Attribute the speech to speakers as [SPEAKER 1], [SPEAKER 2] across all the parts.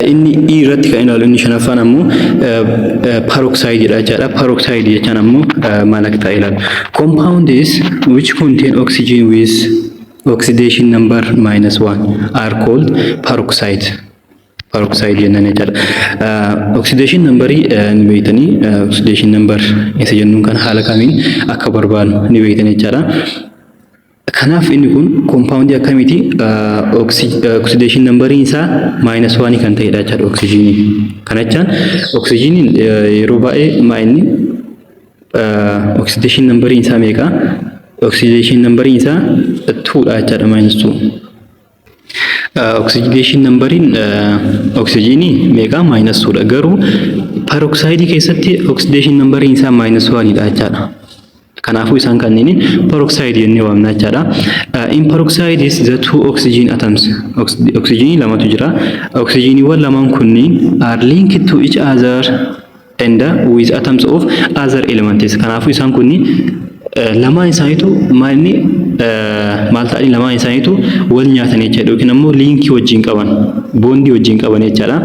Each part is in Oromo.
[SPEAKER 1] Inni E irratti kan ilaalu inni shanaffaan ammoo peroxide dha jechaadha. Peroxide jechaan ammoo maal akka ta'e ilaalu. Compounds which contain oxygen with oxidation number -1 are called peroxide. Peroxide jennaan jechaadha. Oxidation numberii ni beektanii, oxidation number isa jennuun kan haala kamiin akka barbaadnu ni beektan jechaadha. Kanaaf inni kun compoundii akkamiiti? Oxidation numberiin isaa -1 kan ta'edha jechaadha oksijiinii. Kana jechaan oksijiiniin yeroo baay'ee maa inni oxidation numberiin isaa meeqa? Oxidation numberiin isaa twodha jechaadha, -2. Oxidation numberiin oksijiinii meeqa? -2dha. Garuu peroxide keessatti oxidation numberiin isaa -1dha jechaadha. Kanaafuu isaan kanneeniin peroxide jennee waamna jechaadha. In peroxide is the two oxygen atoms. Oksijiinii lamatu jira. Oksijiiniiwwan lamaan kunniin are linked to each other and with atoms of other elements. Kanaafuu isaan kunniin lamaan isaaniitu maalni maal ta'anii, lamaan isaaniitu wal nyaatan jechaadha yookiin ammoo linkii wajjin qaban, bondii wajjin qaban jechaadha.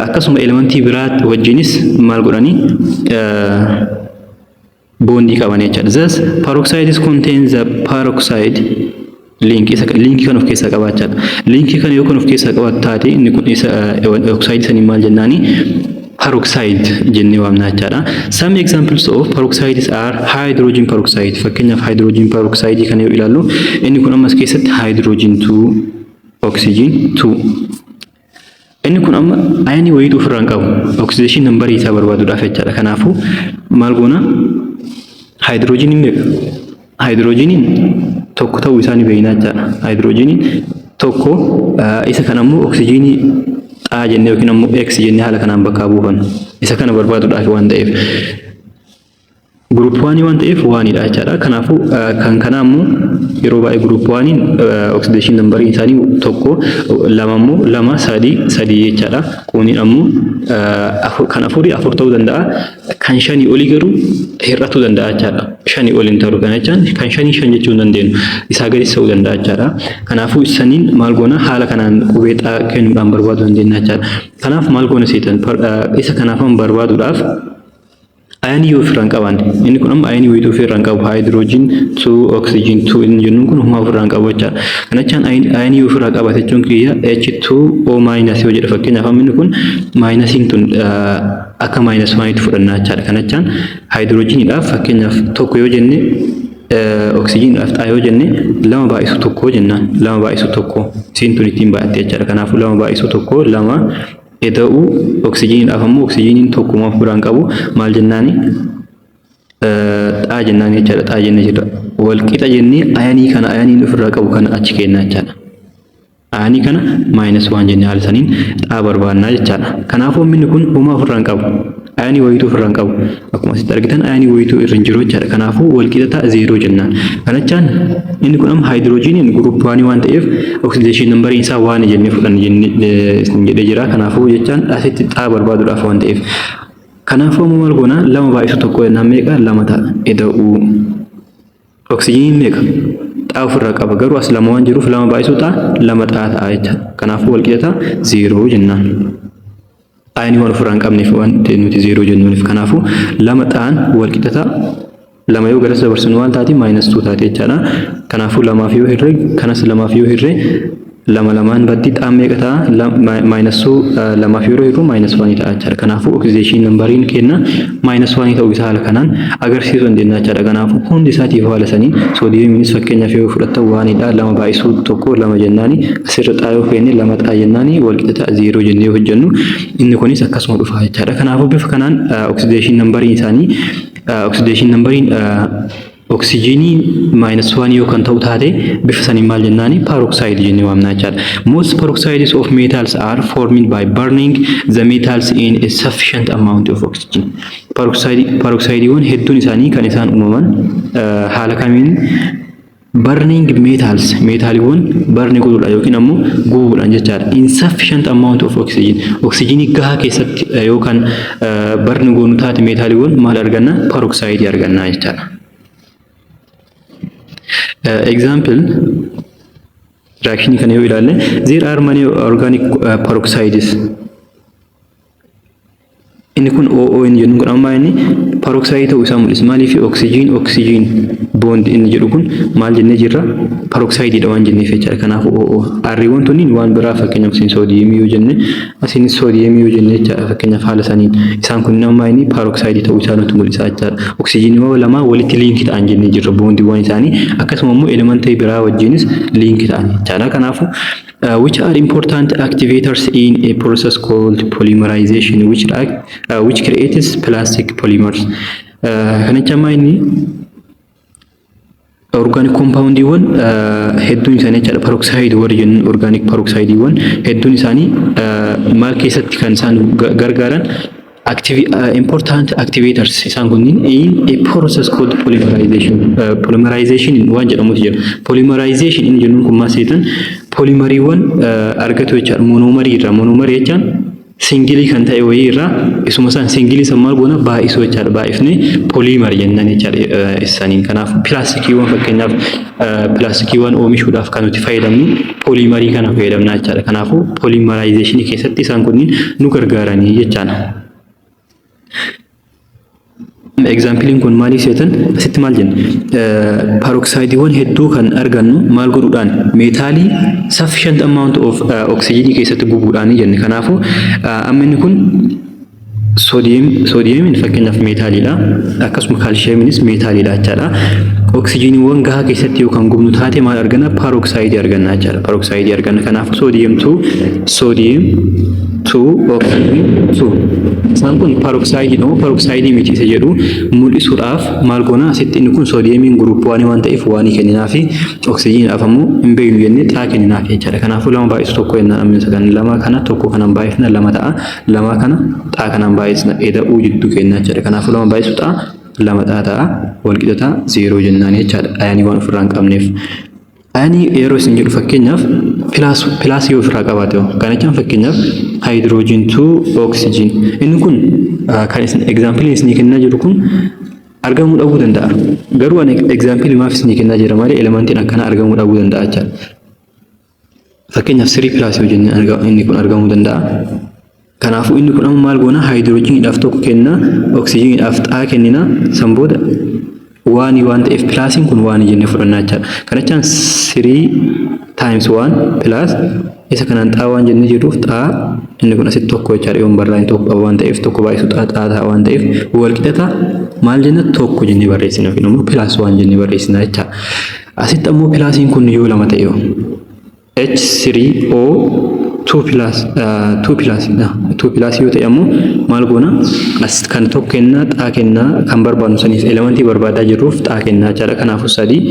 [SPEAKER 1] Akkasuma elementii biraa wajjinis maal godhanii, bondii qaban jechaadha. Thus peroxides contain the peroxide link, isa linkii kan of keessaa qabaachaadha. Linkii kana yoo kan of keessaa qabaatu taate, inni kun isa oxide sanii maal jennaani? Peroxide jennee waamna jechaadha. Some examples of peroxides are hydrogen peroxide. Fakkeenyaaf hydrogen peroxide kana yoo ilaallu, inni kun ammas keessatti hydrogen 2, oxygen 2. Inni kun amma ionii wayiitu ofirraa hin qabu. Oxidation numberii isaa barbaaduudhaaf jechaadha. Kanaafuu maal goona? Hydrogeniin meeqa? Hydrogeniin tokko ta'uu isaa ni beekna jechaadha. Hydrogeniin tokko, isa kana ammoo oksijiinii xaa jennee yookiin ammoo X jennee haala kanaan bakka buufanna. Isa kana barbaaduudhaaf waan ta'eef. Group oneii waan ta'eef onedha jechaadha. Kanaafuu kan kana ammoo yeroo baay'ee group oneiin oxidation numberiin isaanii tokko, lama ammoo lama, sadii, sadii jechaadha. Kuniin ammoo kan afurii afur ta'uu danda'a. Kan shanii olii garuu hir'atuu danda'a jechaadha. Shanii ol hin ta'u, kana jechaan kan shanii shan jechuu hin dandeenyu. Isaa gadis ta'uu danda'a jechaadha. Kanaafuu saniin maal goona? Haala kanaan qubee xaa kennuudhaan barbaaduu dandeenya jechaadha. Kanaaf maal goona seetan? Isa kanaaf barbaaduudhaaf ionii yoo ofirraa hin qabaanne, inni kun amma ionii wayituu ofirraa hin qabu, hydrogen 2 oxygen 2 inni jennuun kun homaa ofirraa hin qabu jechaadha. Kana jechaan ionii yoo ofirraa qabaate jechuun kiyya H2O minus yoo jedhe, fakkeenyaaf amma inni kun minusiin tun akka -1tti fudhannaa jechaadha. Kana jechaan hydrogeniidhaaf fakkeenyaaf tokko yoo jenne, oksijiiniidhaaf xaa yoo jenne, lama baay'isu tokko jennaan, lama baay'isu tokko isiin tun ittiin baay'atte jechaadha. Kanaafuu lama baay'isu tokko lama eda'uu oksijiiniidhaaf ammoo oksijiiniin tokkuma of biraan qabu maal jennaani? Xaa jennaan jechaadha. Xaa jennee jirra. Wal qixa jennee ionii kana, ioniin ofirraa qabu kana achi kennaa jechaadha. Ionii kana -1 jennee haala saniin xaa barbaannaa jechaadha. Kanaafuu inni kun homaa ofirraa hin qabu. Ionii wayituu ofirraa hin qabu. Akkuma asitti argitan ionii wayituu irra hin jiru jechaadha. Kanaafuu wal qixa ta'a zeeroo jennaan. Kana jechaan inni kun amma hydrogeniin group oneii waan ta'eef oxidation numberiin isaa one jennee fudhanne jennee jedhee jira. Kanaafuu jechaan asitti xaa barbaaduudhaaf waan ta'eef. Kanaafuu ammoo maal goona? Lama baay'isu tokko jennaan meeqa? Lama ta'a. Eda'uu. Oksijiiniin meeqa? Xaa ofirraa qaba, garuu as lama waan jiruuf lama baay'isuu xaa lama xaa ta'a jechaadha. Kanaafuu wal qixa ta'a zeeroo jennaan. Ionii waan ofirraa hin qabneef waan nuti zeeroo jennuuniif. Kanaafuu lama xaan wal qixa ta'a. Lama yoo garas dabarsinu waan taati? -2 taate jechaadha. Kanaafuu lamaaf yoo hirre, kanas lamaaf yoo hirre, lama lamaan baddi, xaan meeqa ta'a? -2 lamaaf yeroo hirru -1 ta'a jechaadha. Kanaafuu oxidation numberiin kenna -1 ta'uu isaa haala kanaan agarsiisuu dandeenya jechaadha. Kanaafuu hundi isaatiif haala saniin soodiyeemiinis fakkeenyaaf yoo fudhattan onedha. Lama baay'isuu tokko lama jennaani, asirra xaa yoo feene lama xaa jennaani, wal qixa ta'a zeeroo jennee hojjennu, inni kunis akkasuma dhufa jechaadha. Kanaafuu bifa kanaan oxidation numberiin isaanii, oxidation numberiin oksijiinii -1 yoo kan ta'u taate, bifa saniin maal jennaani? Peroxide jennee waamna jechaadha. Most peroxides of metals are formed by burning the metals in a sufficient amount of oxygen. Peroxideewwan hedduun isaanii kan isaan uumaman haala kamiin? Burning metals, meetaaliiwwan burn godhuudha yookiin ammoo gubuudhaan jechaadha. In sufficient amount of oxygen, oksijiinii gahaa keessatti yookaan burn goonu taate, meetaaliiwwan maal arganna? Peroxide arganna jechaadha. Example Reactionii kana yoo ilaalle, there are many organic peroxides. Inni kun OO inni jennu kun amma inni peroxide ta'uu isaa mul'isa. Maaliif? Oxygen oxygen bond inni jedhu kun maal jennee jirra? Peroxideidha waan jenneef jechaadha. Kanaafuu OO. Arriiwwan tunniin waan biraa, fakkeenyaaf isin soodiyeemii yoo jenne, asiin soodiyeemii yoo jenne jechaadha. Fakkeenyaaf haala saniin isaan kun amma inni peroxide ta'uu isaa nutti mul'isa jechaadha. Oksijiiniiwwan lamaa walitti link ta'an jennee jirra bondiiwwan isaanii, akkasuma immoo elementii biraa wajjinis link ta'an jechaadha. Kanaafuu which are important activators in a process called polymerization which creates plastic polymers. Kana jecha amma inni organic compoundiiwwan hedduun isaanii jechaadha, peroxide warri jennuun, organic peroxideewwan hedduun isaanii maal keessatti kan isaan gargaaran? Important activators isaan kunniin in a process called polymerization. Polymerization waan jedhamutu jira. Polymerization inni jennuun kun maal seetan? Polymeriiwwan argatu jechaadha monomerii irraa. Monomerii jechaan single kan ta'e wayii irraa isuma isaan single san maal goona? Baay'isuu jechaadha. Baay'ifnee polymer jennaan jechaadha isaaniin. Kanaaf pilaastikiiwwan, fakkeenyaaf pilaastikiiwwan oomishuudhaaf kan nuti fayyadamnu polymerii kana fayyadamna jechaadha. Kanaafuu polymerizationii keessatti isaan kunniin nu gargaaranii jechaadha. Exampleiin kun maaliif seetan? Asitti maal jenna? Peroxideiiwwan hedduu kan argannu maal godhuudhaan? Metalii sufficient amount of oxygenii keessatti gubuudhaan jenne. Kanaafuu amma inni kun soodiyeemiin fakkeenyaaf metaliidha. Akkasuma kaalshiyeemiinis metaliidha jechaadha. Oksijiiniiwwan gahaa keessatti yoo kan gubnu taate maal arganna? Peroxideii arganna jechaadha. Peroxideii arganna. Kanaafuu sodium 2, sodium 2, oxygen 2. Isaan kun peroxideii moo peroxideii miti isa jedhu mul'isuudhaaf maal goona? Asitti inni kun soodiyeemiin group oneii waan ta'eef oneii kenninaa fi oksijiiniidhaaf ammoo hin beeknu jennee xaa kenninaaf jechaadha. Kanaafuu lama baay'isu tokko jennaan, amma isa kan lama kana tokko kanaan baay'ifna lama ta'a. Lama kana xaa kanaan baay'isna, eda'uu jidduu kennaa jechaadha. Kanaafuu lama baay'isu xaa, lama xaa ta'a, wal qixataa zeeroo jennaan jechaadha. Ionii waan ofirraa hin qabneef. Ionii yeroo isin jedhu, fakkeenyaaf plusii yoo ofirraa qabaate hoo? Kana jechaan fakkeenyaaf hydrogen 2 oxygen. Inni kun kan isin exampleiin isinii kennaa jiru kun argamuu dhabuu danda'a. Garuu ani exampleii maaf isinii kennaa jira malee elementiin akkanaa argamuu dhabuu danda'a jechaadha. Fakkeenyaaf 3 plusii yoo jenne inni kun argamuu danda'a. Kanaafuu inni kun amma maal goona? Haayidroojiniidhaaf tokko kenna, oksijiiniidhaaf xaa kennina, san booda oneii waan ta'eef plusiin kun oneii jennee fudhannaa jechaadha. Kana jechaan 3 times 1 plus isa kanaan xaa waan jennee jirruuf xaa, inni kun asitti tokko jechaadha, yoon barraa'in tokko qaba waan ta'eef, tokko baay'isu xaa xaa ta'a waan ta'eef, wal qixata maal jenna? Tokko jennee barreessina yookiin immoo plus one jennee barreessina jechaadha. Asitti ammoo plusiin kun yoo lama ta'e, H3O 2 plus, 2 plus, 2 plus yoo ta'e ammoo maal goona? As kan tokko kennaa, xaa kennaa, kan barbaadnu saniif, elementii barbaadaa jirruuf xaa kennaa jechaadha. Kanaafuu sadii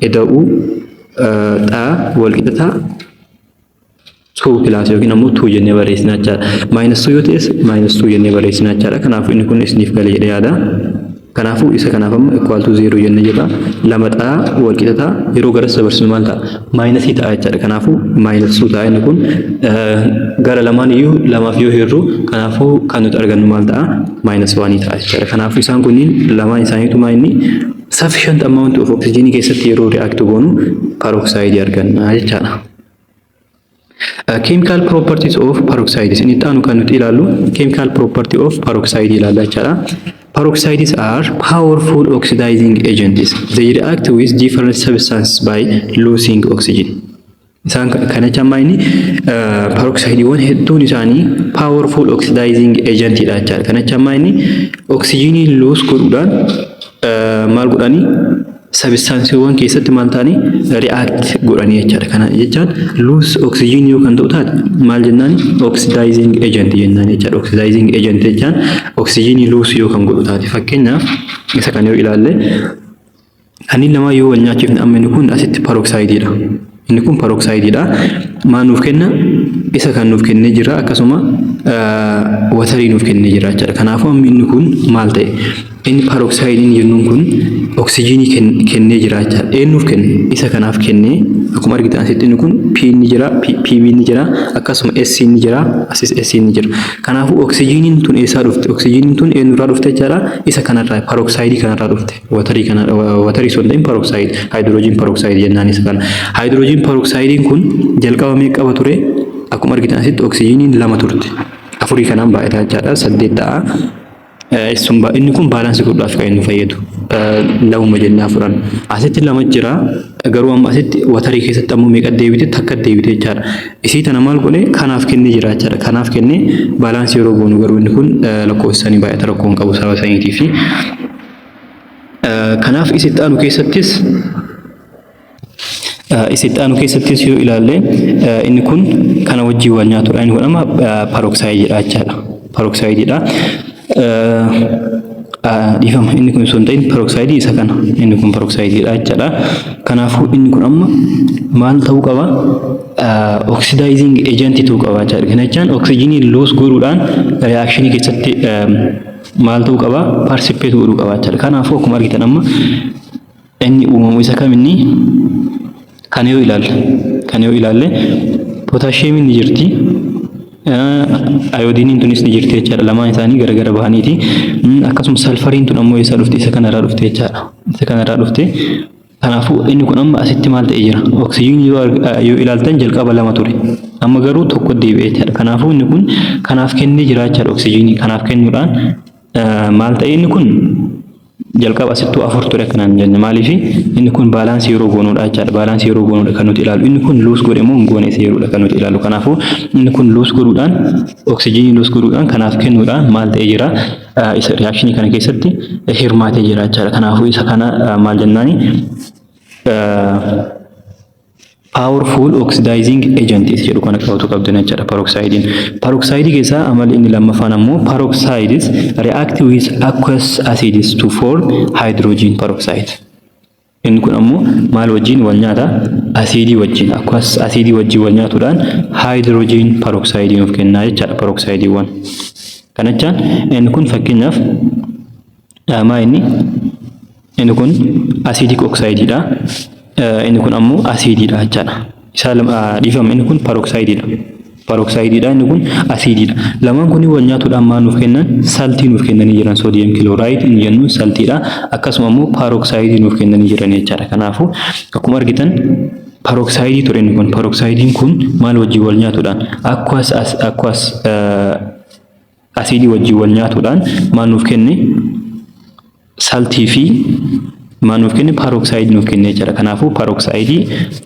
[SPEAKER 1] eda'uu xaa wal qixataa 2 plus yookiin ammoo 2 jennee barreessina jechaadha. Minus 2 yoo ta'es minus 2 jennee barreessina jechaadha. Kanaafuu inni kun isiniif gale jedhee yaada. Kanaafuu isa kanaaf amma equal to 0 jennee jirra. Lama xaa wal qixataa yeroo garas dabarsinu maal ta'a? Minusii ta'a jechaadha. Kanaafuu minus 2 ta'a. Inni kun gara lamaan iyyuu lamaaf yoo hirru, kanaafuu kan nuti argannu maal ta'a? Minus 1 ta'a jechaadha. Kanaafuu isaan kunniin lamaan isaaniitu maa inni sufficient amount of oxygen keessatti yeroo react goonu peroxide arganna jechaadha. Chemical properties of peroxides. Inni itti aanu kan nuti ilaallu chemical property of peroxide ilaalla jechaadha. Peroxides are powerful oxidizing agents. They react with different substances by losing oxygen. Isaan kana jecha amma inni peroxideewwan hedduun isaanii powerful oxidizing agentidha jechaadha. Kana jecha amma inni oxygenii lose godhuudhaan maal godhanii? Substanceiiwwan keessatti maal ta'anii? React godhanii jechaadha. Kana jechaan lose oxygen yoo kan ta'u taate maal jennaan? Oxidizing agent jennaan jechaadha. Oxidizing agent jechaan oxygenii lose yoo kan godhu taate, fakkeenyaaf isa kan yoo ilaalle, kanneen lama yoo wal nyaachifne, amma inni kun asitti peroxideidha. Inni kun peroxideidha. Maal nuuf kenna? Isa kan nuuf kennee jira, akkasuma waterii nuuf kennee jira jechaadha. Kanaafuu amma inni kun maal ta'e? Inni peroxideiin jennuun kun oksijiinii kennee jira jechaadha. Eenyuuf kenne? Isa kanaaf kennee. Akkuma argitan asitti inni kun P ni jira, PB ni jira, akkasuma S ni jira, asis S ni jira. Kanaafuu oksijiiniin tun eessaa dhufte? Oksijiiniin tun eenyurraa dhufte jechaadha? Isa kanarraa, peroxideii kanarraa dhufte. Waterii kana, waterii osoo hin ta'in peroxide, hydrogen peroxide jennaan isa kana. Hydrogen peroxideiin kun jalqaba meeqa qaba ture? Akkuma argitan asitti oksijiiniin lama turte. Afurii kanaan baay'ata jechaadha. Saddeet ta'a. Sun inni kun balanceii godhuudhaaf kan inni fayyadu. Lamuma jennee fudhan. Asitti lama jira, garuu amma asitti waterii keessatti ammoo meeqa deebite? Takka deebite jechaadha. Isii tana maal godhe? Kanaaf kennee jira jechaadha. Kanaaf kennee balanceii yeroo goonu garuu inni kun lakkoofsa sanii baay'ata, rakkoo hin qabu sababa saniitii fi kanaaf isitti aanu keessattis yoo ilaalle inni kun kana wajjin wal nyaatudha. Inni kun amma peroxideiidha jechaadha. Peroxideiidha. Dhiifama, inni kun osoo hin ta'in peroxideii isa kana. Inni kun peroxideiidha jechaadha. Kanaafuu inni kun amma maal ta'uu qaba? Oxidizing agent ta'uu qaba jechaadha. Kana jechaan oksijiinii lose godhuudhaan reactionii keessatti maal ta'uu qaba? Participate godhuu qaba jechaadha. Kanaafuu akkuma argitan amma inni uumamu isa kaminni kana yoo ilaalle potassiumiin ni jirti. Iodineiin tunis ni jirti jechaadha. Lamaan isaanii garagara bahaniiti. Akkasuma sulfuriin tun ammoo eessaa dhufte? Isa kanarraa dhufte jechaadha. Isa kanarraa dhufte. Kanaafuu inni kun amma asitti maal ta'ee jira? Oksijiinii yoo ilaaltan jalqaba lama ture. Amma garuu tokko deebi'ee jechaadha. Kanaafuu inni kun kanaaf kennee jira jechaadha oksijiinii. Kanaaf kennuudhaan maal ta'e? Inni kun jalqaba asittuu afur ture akkanaan jenne. Maaliif? Inni kun balanceii yeroo goonuudha jechaadha. Balanceii yeroo goonuudha kan nuti ilaalu. Inni kun lose godhe moo hin goone isa yeroodha kan nuti ilaalu. Kanaafuu inni kun lose godhuudhaan, oksijiinii lose godhuudhaan kanaaf kennuudhaan maal ta'ee jira? Isa reactionii kana keessatti hirmaatee jira jechaadha. Kanaafuu isa kana maal jennaani? Powerful oxidizing agent isa jedhu kana qabatu qabdan jechaadha peroxideiin. Peroxideii keessaa amalli inni lammaffaan ammoo peroxides react with aqueous acids to form hydrogen peroxide. Inni kun ammoo maal wajjin wal nyaata? Asiidii wajjin, aqueous asiidii wajjin wal nyaatuudhaan hydrogen peroxide nuuf kennaa jechaadha peroxideiiwwan. Kana jechaan inni kun fakkeenyaaf maa inni? Inni kun acidic oxideiidha. Inni kun ammoo asiidiidha jechaadha. Isaa dhiifama, inni kun peroxideiidha. Peroxideiidha, inni kun asiidiidha. Lamaan kun wal nyaatuudhaan maal nuuf kennan? Saltii nuuf kennanii jiran. Sodium chloride inni jennu saltiidha. Akkasuma immoo peroxideii nuuf kennanii jiran jechaadha. Kanaafuu akkuma argitan peroxideii ture inni kun. Peroxideiin kun maal wajjin wal nyaatuudhaan? Aqueous asiidii wajjin wal nyaatuudhaan maal nuuf kenne? Saltii fi maal nuuf kenne? Peroxideii nuuf kenne jechaadha. Kanaafuu peroxideii,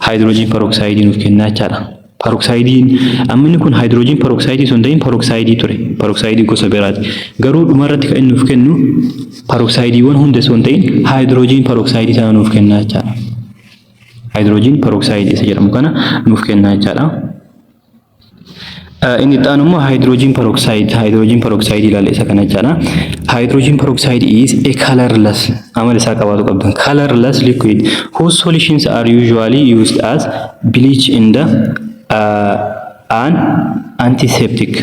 [SPEAKER 1] hydrogen peroxideii nuuf kenna jechaadha. Peroxideiin amma inni kun hydrogen peroxideii osoo hin ta'in peroxideii ture. Peroxideii gosa biraati. Garuu dhumarratti kan inni nuuf kennu peroxideiiwwan hunda osoo hin ta'in hydrogen peroxideii sana nuuf kenna jechaadha. Hydrogen peroxideii isa jedhamu kana nuuf kenna jechaadha. Inni itti aanu immoo hydrogen peroxide, hydrogen peroxide ilaalla isa kana jechaadha. Hydrogen peroxide is a colorless, amala isaa qabaatu qabdan, colorless liquid whose solutions are usually used as bleach in the an antiseptic.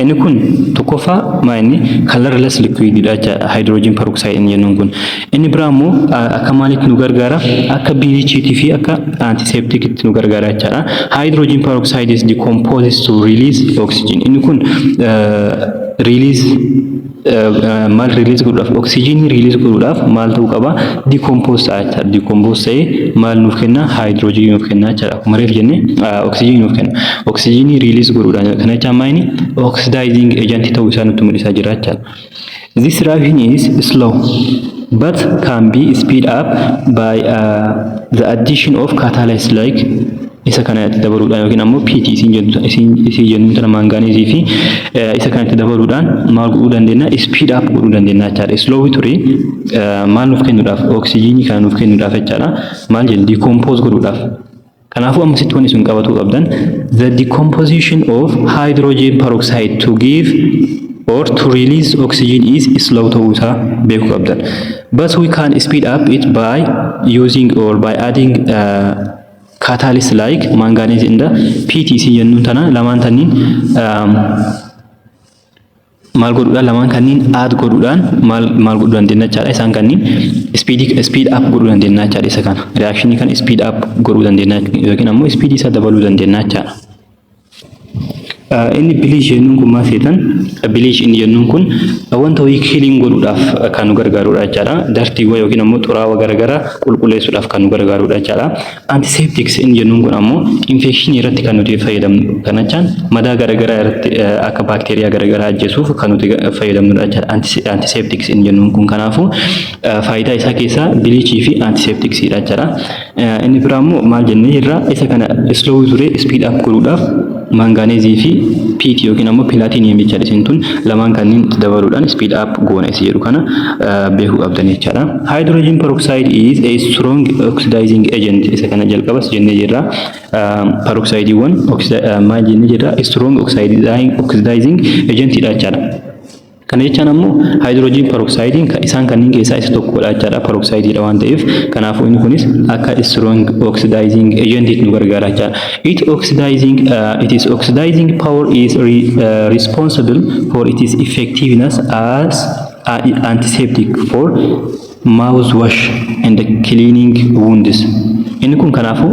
[SPEAKER 1] Inni kun tokkoffaa maa inni? Colorless liquid dha jechaadha hydrogen peroxide inni jennuun kun. Inni biraa immoo akka maalitti nu gargaara? Akka bleachiitii fi akka antisepticitti nu gargaara jechaadha. Hydrogen peroxide is decomposes to release oxygen. Inni kun release maal release godhuudhaaf? Oxygen release godhuudhaaf maal ta'uu qaba? Decompose ta'a jechaadha. Decompose ta'ee maal nuuf kenna? Hydrogen nuuf kenna jechaadha. Akkuma reef jenne oxygen nuuf kenna. Oxygen release godhuudhaan kana jechaan maal inni? Oxidizing agent ta'uu isaa nutti mul'isaa jira jechaadha. This reaction is slow but can be speed up by the addition of catalyst like isa kana itti dabaluudhaan yookiin ammoo PT isii jennu tana, manganeseii fi isa kana itti dabaluudhaan maal godhuu dandeenya? Speed up godhuu dandeenya jechaadha. Slow ture maal nuuf kennuudhaaf? Oksijiinii kana nuuf kennuudhaaf jechaadha. Maal jennu? Decompose godhuudhaaf. Kanaafuu amma sitti wanni sun qabatuu qabdan the decomposition of hydrogen peroxide to give or to release oxygen is slow ta'uu isaa beekuu qabdan. But we can speed up it by using or by adding Catalyst like manganese and Pt jennuun tana lamaan tanniin maal godhuudhaan, lamaan kanniin add godhuudhaan maal maal godhuu dandeenya jechaadha. Isaan kanniin speed up godhuu dandeenya jechaadha. Isa kana, reactionii kana speed up godhuu dandeenya yookiin ammoo speed isaa dabaluu dandeenya jechaadha. Inni bleach jennuun kun maal seetan? Bleach inni jennuun kun wanta wayii clean godhuudhaaf kan nu gargaarudha jechaadha. Dirtywwan yookiin ammoo xuraawaa garaagaraa qulqulleessuudhaaf kan nu gargaarudha jechaadha. Antiseptics inni jennuun kun ammoo infectionii irratti kan nuti fayyadamnu. Kana jechaan madaa garaagaraa irratti akka baakteeriyaa garaagaraa ajjeesuuf kan nuti fayyadamnudha jechaadha. Antiseptics inni jennuun kun kanaafuu faayidaa isaa keessaa bleachii fi antisepticsiidha jechaadha. Inni biraa immoo maal jennee jirra? Isa kana slow ture speed up godhuudhaaf manganeseii fi Pt yookiin ammoo platinum jechaadha. Isin tun lamaan kanneen dabaluudhaan speed up goona isa jedhu kana beekuu qabdan jechaadha. Hydrogen peroxide is a strong oxidizing agent. Isa kana jalqabas jennee jirra. Peroxideewwan maal jennee jirra? Strong oxidizing agentidha jechaadha. Kana jechaan ammoo hydrogen peroxideiin isaan kanneen keessaa isa tokkodha jechaadha. Peroxideidha waan ta'eef, kanaafuu inni kunis akka strong oxidizing agent nu gargaara jechaadha. It is oxidizing power is responsible for its effectiveness as antiseptic for mouthwash and cleaning wounds. Inni kun kanaafuu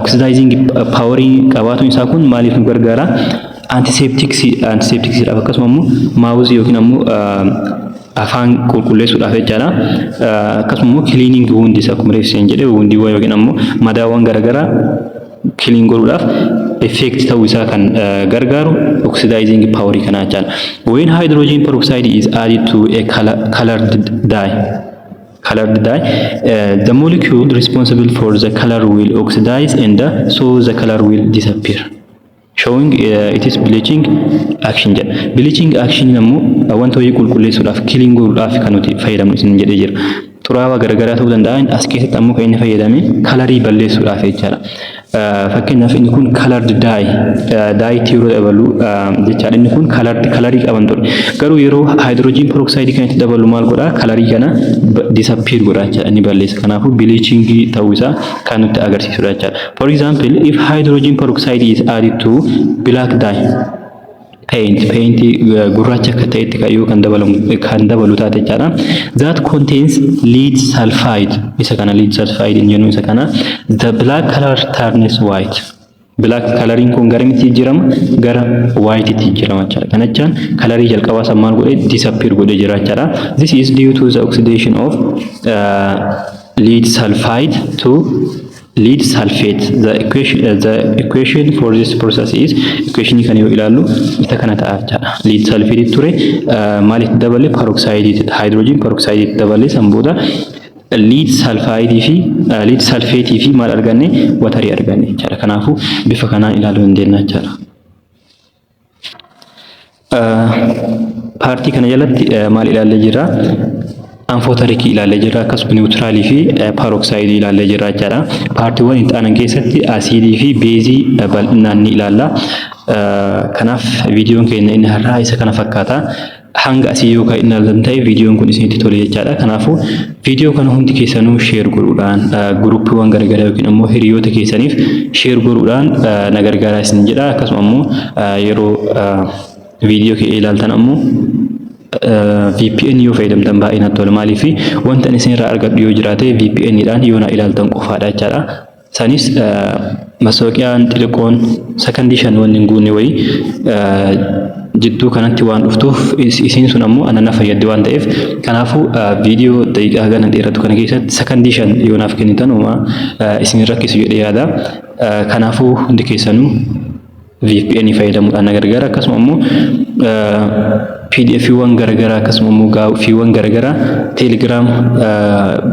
[SPEAKER 1] oxidizing powerii qabaatuun isaa kun maaliif nu gargaara? Antisepticsiidhaaf, akkasuma immoo mouthii yookiin ammoo afaan qulqulleessuudhaaf jechaadha. Akkasuma immoo cleaning wounds, akkuma reefseen jedhe, woundiiwwan yookiin ammoo madaawwan garaagaraa clean godhuudhaaf effect ta'uu isaa kan gargaaru oxidizing powerii kanaa jechaadha. When hydrogen peroxide is added to a colored dye, the molecule responsible for the color will oxidize and so the color will disappear, showing it is bleaching action jedha. Bleaching action ammoo wanta wayii qulqulleessuudhaaf, clean godhuudhaaf kan nuti fayyadamnu isin jedhee jira. Xuraawaa garaagaraa ta'uu danda'a. As keessatti ammoo kan inni fayyadame colorii balleessuudhaaf jechaadha. Fakkeenyaaf inni kun colored dyetti yeroo dabalu jechaadha. Inni kun colored colorii qaban ture. Garuu yeroo hydrogen peroxideii kan itti dabalu maal godhaa? Colorii kana disappear godha jechaadha. Inni balleessa. Kanaafuu bleachingii ta'uu isaa kan nutti agarsiisudha jechaadha. For example, if hydrogen peroxide is added to black dye paint, gurraacha akka ta'etti yoo kan dabalu taate jechaadha. That contains lead sulfide, isa kana lead sulfide hin jennu isa kana, the black color turns white. Black coloriin kun gara miti jijjiirama? Gara white itti jijjiirama jechaadha. Kana jechaan colorii jalqabaa san maal godhee? Disappear godhee jira jechaadha. This is due to the oxidation of lead sulfide to lead sulfate. The equation for this process is, equation kan yoo ilaallu isa kana ta'a jechaadha. Lead sulfate ture, maalitti dabale? Peroxide, hydrogen peroxide dabale. San booda lead sulfide fi lead sulfate fi maal arganne? Waterii arganne jechaadha. Kanaafuu bifa kanaan ilaaluu dandeenya jechaadha. Partii kana jalatti maal ilaallee jirra? Amphotericii ilaallee jirra, akkasuma neutralii fi peroxideii ilaallee jirra jechaadha. Partiiwwan itti aanan keessatti asiidii fi baseii bal'inaan ni ilaalla. Kanaaf viidiyoon keenya inni har'aa isa kana fakkaata. Hanga asii yoo kan ilaaltan ta'e viidiyoon kun isinitti tole jechaadha. Kanaafuu viidiyoo kana hundi keessanuu share godhuudhaan groupiiwwan garaagaraa yookiin immoo hiriyoota keessaniif share godhuudhaan na gargaaraa isin jedha. Akkasuma immoo yeroo viidiyoo kee ilaaltan ammoo VPN yoo fayyadamtan baay'ee natti tola. Maaliif? Wanta ani isinirraa argadhu yoo jiraate VPN dhaan yoo na ilaaltan qofaadha jechaadha. Sanis mastawoqiyaan xixiqqoon sakandii 5 wanni hin guunne wayii jidduu kanatti waan dhuftuuf, isiin sun ammoo ana na fayyaddi waan ta'eef, kanaafuu viidiyoo daqiiqaa gana dheeratu kana keessatti sakandii 5 yoo naaf kennitan homaa isin rakkisu jedhee yaada. Kanaafuu hundi keessanuu VPN fayyadamuudhaan na gargaara. Akkasuma immoo PDFiiwwan garaagaraa, akkasuma immoo gaaffiiwwan garaagaraa Telegram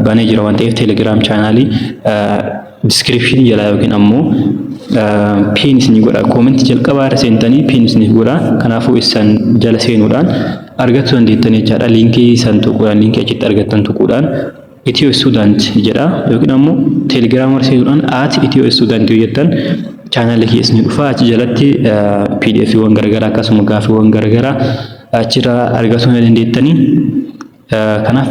[SPEAKER 1] banee jira waan ta'eef, Telegram channelii descriptionii jalaa yookiin ammoo pin isinii godha. Commentii jalqabaa irra seentanii pin isiniif godha. Kanaafuu isan jala seenuudhaan argachuu dandeettan jechaadha. Linkii san tuquudhaan, linkii achitti argattan tuquudhaan Ethio Student jedha, yookiin ammoo Telegram irra seenuudhaan @EthioStudent yoo jettan channelii kiyya isinii dhufa. Achi jalatti PDFiiwwan garaagaraa akkasuma gaaffiiwwan garaagaraa achirraa argachuu ni dandeettanii. Kanaaf